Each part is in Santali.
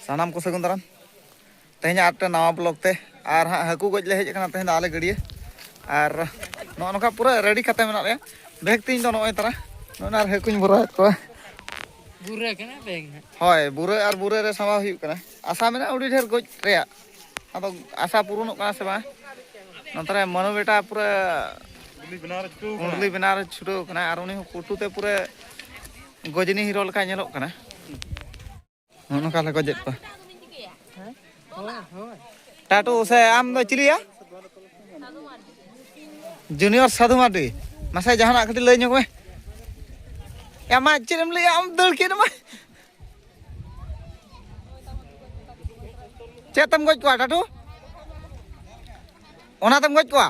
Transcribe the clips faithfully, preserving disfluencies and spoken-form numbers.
ᱥᱟᱱᱟᱢ ᱠᱚ ᱥᱟᱹᱜᱩᱱ ᱫᱟᱨᱟᱢ᱾ ᱛᱮᱦᱮᱧᱟᱜ ᱟᱨ ᱢᱤᱫᱴᱮᱱ ᱱᱟᱣᱟ ᱵᱞᱚᱜ ᱛᱮ, ᱟᱨ ᱦᱟᱸᱜ ᱦᱟᱹᱠᱩ ᱜᱚᱡ ᱞᱮ ᱦᱮᱡ ᱟᱠᱟᱱᱟ ᱛᱮᱦᱮᱧ ᱫᱚ ᱟᱞᱮ ᱜᱟᱹᱰᱭᱟᱹ᱾ ᱟᱨ ᱱᱚᱜᱼᱚ ᱱᱚᱝᱠᱟ ᱯᱩᱨᱟᱹ ᱨᱮᱰᱤ ᱠᱟᱛᱮ ᱢᱮᱱᱟᱜ ᱞᱮᱭᱟ᱾ ᱵᱮᱜᱽ ᱛᱤᱧ ᱫᱚ ᱱᱚᱜᱼᱚᱭ ᱛᱟᱨᱟ, ᱱᱚᱜᱼᱚᱭ ᱟᱨ ᱦᱟᱹᱠᱩᱧ ᱵᱷᱚᱨᱟᱣᱮᱫ ᱠᱚᱣᱟ᱾ ᱵᱩᱨᱟᱹ ᱠᱟᱱᱟ ᱵᱮᱜᱽ ᱦᱟᱸᱜ᱾ ᱦᱳᱭ, ᱵᱩᱨᱟᱹ ᱟᱨ ᱵᱩᱨᱟᱹ ᱨᱮ ᱥᱟᱢᱵᱟᱣ ᱦᱩᱭᱩᱜ ᱠᱟᱱᱟ᱾ ᱟᱥᱟ ᱢᱮᱱᱟᱜᱼᱟ ᱟᱹᱰᱤ ᱰᱷᱮᱨ ᱜᱚᱡ ᱨᱮᱭᱟᱜ, ᱟᱫᱚ ᱟᱥᱟ ᱯᱩᱨᱩᱱᱚᱜ ᱠᱟᱱᱟ ᱥᱮ ᱵᱟᱝ? ᱱᱚᱛᱮ ᱨᱮ ᱢᱟᱹᱱᱩ ᱵᱮᱴᱟ ᱯᱩᱨᱟᱹ ᱠᱩᱸᱰᱞᱤ ᱵᱮᱱᱟᱣ ᱨᱮ ᱪᱷᱩᱴᱟᱹᱣ ᱠᱟᱱᱟᱭ, ᱟᱨ ᱩᱱᱤ ᱦᱚᱸ ᱠᱩᱴᱩ ᱛᱮ ᱯᱩᱨᱟᱹ ᱜᱚᱡᱽᱱᱤ ᱦᱤᱨᱳ ᱞᱮᱠᱟᱭ ᱧᱮᱞᱚᱜ ᱠᱟᱱᱟ᱾ ᱱᱚᱜᱼᱚ ᱱᱚᱝᱠᱟ ᱞᱮ ᱜᱚᱡᱮᱫ ᱠᱚᱣᱟ᱾ ᱴᱟᱴᱩ ᱥᱮ ᱟᱢ ᱫᱚ ᱪᱤᱞᱤᱭᱟ? ᱡᱩᱱᱤᱭᱚᱨ ᱥᱟᱫᱷᱩ ᱢᱟᱨᱰᱤ᱾ ᱢᱟᱥᱮ ᱡᱟᱦᱟᱱᱟᱜ ᱠᱟᱹᱴᱤᱡ ᱞᱟᱹᱭ ᱧᱚᱜ ᱢᱮ᱾ ᱮ ᱢᱟ, ᱪᱮᱫ ᱮᱢ ᱞᱟᱹᱭᱟ? ᱟᱢ ᱫᱟᱹᱲ ᱠᱮᱫ ᱢᱟ᱾ ᱪᱮᱫ ᱛᱮᱢ ᱜᱚᱡ ᱠᱚᱣᱟ ᱴᱟᱴᱩ? ᱚᱱᱟ ᱛᱮᱢ ᱜᱚᱡ ᱠᱚᱣᱟ?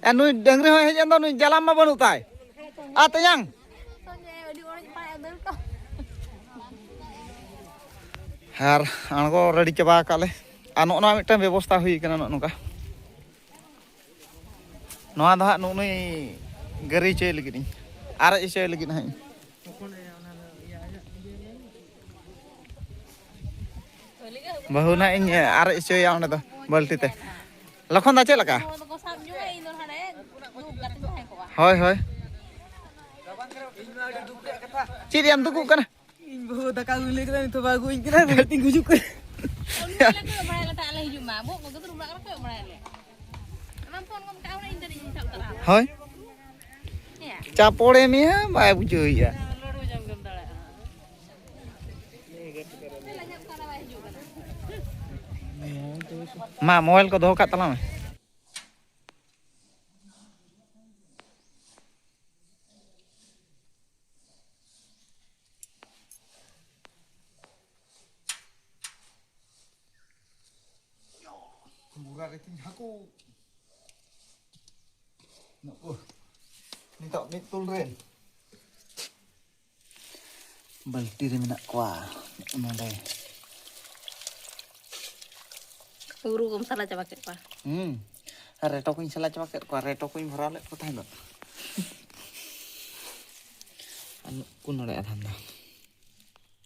ᱮ, ᱱᱩᱭ ᱰᱟᱹᱝᱨᱤ ᱦᱚᱸᱭ ᱦᱮᱡ ᱮᱱ ᱫᱚ, ᱱᱩᱭ ᱡᱟᱞᱟᱢ ᱢᱟ ᱵᱟᱹᱱᱩᱜ ᱛᱟᱭ᱾ ᱟ, ᱛᱮᱧᱟᱝ᱾ ᱟᱨ ᱟᱬᱜᱚ ᱨᱮᱰᱤ ᱪᱟᱵᱟ ᱟᱠᱟᱫ ᱞᱮ᱾ ᱟᱨ ᱱᱚᱜᱼᱚ ᱱᱚᱣᱟ ᱢᱤᱫᱴᱟᱝ ᱵᱮᱵᱚᱥᱛᱷᱟ ᱦᱩᱭ ᱠᱟᱱᱟ, ᱱᱚᱜᱼᱚ ᱱᱚᱝᱠᱟ᱾ ᱱᱚᱣᱟ ᱫᱚ ᱦᱟᱸᱜ ᱱᱩᱜᱼᱱᱩᱭ ᱜᱟᱹᱨᱤ ᱦᱚᱪᱚᱭ ᱞᱟᱹᱜᱤᱫ ᱤᱧ, ᱟᱨᱮᱡ ᱦᱚᱪᱚᱭ ᱞᱟᱹᱜᱤᱫ ᱦᱟᱸᱜ ᱤᱧ᱾ ᱵᱟᱹᱦᱩ ᱱᱟᱜ ᱤᱧ ᱟᱨᱮᱡ ᱦᱚᱪᱚᱭᱟ ᱚᱸᱰᱮ ᱫᱚ ᱵᱟᱹᱞᱴᱤ ᱛᱮ᱾ ᱞᱚᱠᱷᱚᱱ ᱫᱟ, ᱪᱮᱫ ᱞᱮᱠᱟ? ᱦᱳᱭ, ᱦᱳᱭ᱾ ᱪᱮᱫ ᱨᱮᱭᱟᱜ ᱮᱢ ᱫᱩᱠᱩᱜ ᱠᱟᱱᱟ? ᱤᱧ ᱵᱟᱹᱦᱩ ᱫᱟᱠᱟ ᱟᱹᱜᱩ ᱞᱟᱹᱭ ᱠᱮᱫᱟ, ᱱᱤᱛᱚᱜ ᱵᱟᱭ ᱟᱹᱜᱩᱭ ᱠᱟᱱᱟ, ᱢᱮᱱᱮᱫ ᱛᱤᱧ ᱜᱩᱡᱩᱜ ᱠᱟᱱᱟ᱾ ᱩᱱᱤ ᱢᱮᱱ ᱞᱮᱫ ᱠᱚᱭᱚᱜ ᱵᱟᱲᱟᱭ ᱞᱮ ᱛᱟᱦᱮᱸᱫ, ᱟᱞᱮ ᱦᱤᱡᱩᱜ ᱢᱟ, ᱟᱵᱚ ᱠᱚᱜᱮ ᱫᱚ ᱨᱩᱢ ᱚᱲᱟᱜ ᱠᱚᱨᱮ ᱠᱚᱭᱚᱜ ᱵᱟᱲᱟᱭ ᱞᱮ᱾ ᱟᱢᱟᱜ ᱯᱷᱳᱱ ᱠᱚ ᱢᱮᱛᱟᱜ ᱦᱚᱲ ᱤᱧ ᱫᱚ ᱤᱧ ᱥᱟᱵ ᱩᱛᱟᱹᱨᱟ᱾ ᱦᱳᱭ᱾ ᱦᱮᱸ᱾ ᱪᱟᱯᱚᱲᱮ ᱢᱮᱭᱟ, ᱵᱟᱭ ᱵᱩᱡᱷᱟᱹᱣ ᱭᱟ᱾ ᱞᱟᱹᱰᱩ ᱡᱚᱢ ᱜᱮᱢ ᱫᱟᱲᱮᱭᱟᱜᱼᱟ᱾ ᱞᱟᱡᱟᱜ ᱠᱟᱱᱟ, ᱵᱟᱭ ᱦᱤᱡᱩᱜ ᱠᱟᱱᱟ᱾ ᱢᱟ, ᱢᱳᱵᱟᱭᱤᱞ ᱠᱚ ᱫᱚᱦᱚ ᱠᱟᱜ ᱛᱟᱞᱟᱝ ᱢᱮ᱾ ᱵᱚᱨᱟ ᱨᱮ ᱛᱤᱧ ᱦᱟᱹᱠᱩ᱾ ᱱᱩᱠᱩ ᱱᱤᱛᱚᱜ ᱢᱤᱫ ᱛᱩᱞ ᱨᱮ ᱵᱟᱹᱞᱴᱤ ᱨᱮ ᱢᱮᱱᱟᱜ ᱠᱚᱣᱟ ᱱᱚᱰᱮ᱾ ᱦᱩᱲᱩ ᱠᱚᱢ ᱥᱟᱞᱟ ᱪᱟᱵᱟ ᱠᱮᱫ ᱠᱚᱣᱟ᱾ ᱦᱩᱸ, ᱟᱨ ᱨᱮᱴᱚ ᱠᱚᱧ ᱥᱟᱞᱟ ᱪᱟᱵᱟ ᱠᱮᱫ ᱠᱚᱣᱟ, ᱨᱮᱴᱚ ᱠᱚᱧ ᱵᱷᱚᱨᱟᱣ ᱞᱮᱫ ᱠᱚ ᱛᱟᱦᱮᱸ ᱫᱚ᱾ ᱠᱚ ᱱᱚᱰᱮ ᱟᱫᱷᱟᱱ ᱫᱚ᱾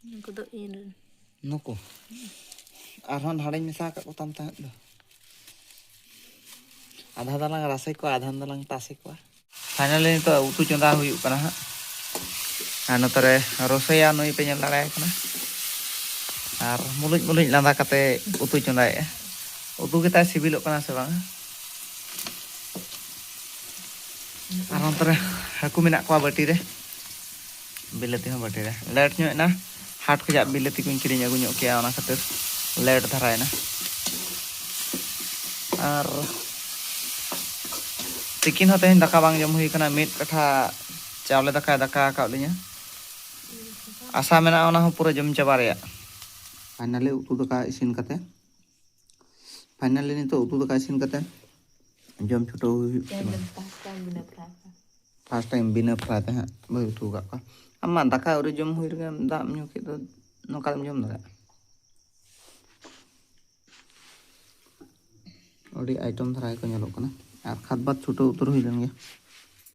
ᱱᱩᱠᱩ ᱫᱚ ᱤᱧ ᱨᱮᱱ᱾ ᱱᱩᱠᱩ ᱟᱨᱦᱚᱸ ᱦᱟᱲᱮᱧ ᱢᱮᱥᱟ ᱟᱠᱟᱫ ᱠᱚ ᱛᱟᱢ ᱛᱟᱦᱮᱸᱫ ᱫᱚ᱾ ᱟᱫᱷᱟ ᱫᱚᱞᱟᱝ ᱨᱟᱥᱮ ᱠᱚᱣᱟ, ᱟᱫᱷᱟ ᱫᱚᱞᱟᱝ ᱛᱟᱥᱮ ᱠᱚᱣᱟ᱾ ᱯᱷᱟᱭᱱᱟᱞᱤ ᱱᱤᱛᱚᱜ ᱩᱛᱩ ᱪᱚᱸᱫᱟ ᱦᱩᱭᱩᱜ ᱠᱟᱱᱟ ᱦᱟᱸᱜ᱾ ᱟᱨ ᱱᱚᱛᱮ ᱨᱮ ᱨᱚᱥᱚᱭᱟ ᱱᱩᱭ ᱯᱮ ᱧᱮᱞ ᱫᱟᱲᱮᱭᱟᱭ ᱠᱟᱱᱟ᱾ ᱟᱨ ᱢᱩᱞᱩᱡ ᱢᱩᱞᱩᱡ ᱞᱟᱸᱫᱟ ᱠᱟᱛᱮ ᱩᱛᱩ ᱪᱚᱸᱫᱟᱭᱮᱫᱼᱟ᱾ ᱩᱛᱩ ᱜᱮᱛᱟᱭ ᱥᱤᱵᱤᱞᱚᱜ ᱠᱟᱱᱟ ᱥᱮ ᱵᱟᱝ? ᱟᱨ ᱚᱱᱛᱮ ᱨᱮ ᱦᱟᱹᱠᱩ ᱢᱮᱱᱟᱜ ᱠᱚᱣᱟ ᱵᱟᱹᱴᱤ ᱨᱮ᱾ ᱵᱤᱞᱟᱹᱛᱤ ᱦᱚᱸ ᱵᱟᱹᱴᱤ ᱨᱮ᱾ ᱞᱮᱴ ᱧᱚᱜ ᱮᱱᱟ, ᱦᱟᱴ ᱠᱷᱚᱱᱟᱜ ᱵᱤᱞᱟᱹᱛᱤ ᱠᱚᱧ ᱠᱤᱨᱤᱧ ᱟᱹᱜᱩ ᱧᱚᱜ ᱠᱮᱜᱼᱟ, ᱚᱱᱟ ᱠᱷᱟᱹᱛᱤᱨ ᱞᱮᱴ ᱫᱷᱟᱨᱟᱭᱮᱱᱟ᱾ ᱟᱨ ᱛᱤᱠᱤᱱ ᱦᱚᱸ ᱛᱮᱦᱮᱧ ᱫᱟᱠᱟ ᱵᱟᱝ ᱡᱚᱢ ᱦᱩᱭ ᱠᱟᱱᱟ᱾ ᱢᱤᱫ ᱠᱟᱴᱷᱟ ᱪᱟᱣᱞᱮ ᱫᱟᱠᱟᱭ ᱫᱟᱠᱟ ᱟᱠᱟᱫ ᱞᱤᱧᱟ᱾ ᱟᱥᱟ ᱢᱮᱱᱟᱜᱼᱟ ᱚᱱᱟ ᱦᱚᱸ ᱯᱩᱨᱟᱹ ᱡᱚᱢ ᱪᱟᱵᱟ ᱨᱮᱭᱟᱜ᱾ ᱯᱷᱟᱭᱱᱟᱞᱤ ᱩᱛᱩ ᱫᱟᱠᱟ ᱤᱥᱤᱱ ᱠᱟᱛᱮ, ᱯᱷᱟᱭᱱᱟᱞᱤ ᱱᱤᱛᱚᱜ ᱩᱛᱩ ᱫᱟᱠᱟ ᱤᱥᱤᱱ ᱠᱟᱛᱮ ᱡᱚᱢ ᱪᱷᱩᱴᱟᱹᱣ ᱦᱩᱭᱩᱜ ᱠᱟᱱᱟ᱾ ᱯᱷᱟᱥᱴ ᱴᱟᱭᱤᱢ ᱵᱤᱱᱟᱹ ᱯᱷᱨᱟᱭ ᱛᱮ᱾ ᱯᱷᱟᱥᱴ ᱴᱟᱭᱤᱢ ᱵᱤᱱᱟᱹ ᱯᱷᱨᱟᱭ ᱛᱮ ᱦᱟᱸᱜ ᱵᱟᱹᱧ ᱩᱛᱩ ᱟᱠᱟᱫ ᱠᱚᱣᱟ᱾ ᱟᱢ ᱢᱟ ᱫᱟᱠᱟ ᱟᱹᱣᱨᱤ ᱡᱚᱢ ᱦᱩᱭ ᱨᱮᱜᱮ ᱫᱟᱜ ᱮᱢ ᱧᱩ ᱠᱮᱫ ᱫᱚ, ᱱᱚᱝᱠᱟ ᱫᱚᱢ ᱡᱚᱢ ᱫᱟᱲᱮᱭᱟᱜᱼᱟ? ᱟᱹᱰᱤ ᱟᱭᱴᱮᱢ ᱫᱷᱟᱨᱟ ᱜᱮᱠᱚ ᱧᱮᱞᱚᱜ ᱠᱟᱱᱟ᱾ ᱟᱨ ᱠᱷᱟᱫᱽ ᱵᱟᱫᱽ ᱪᱷᱩᱴᱟᱹᱣ ᱩᱛᱟᱹᱨ ᱦᱩᱭ ᱞᱮᱱ ᱜᱮ᱾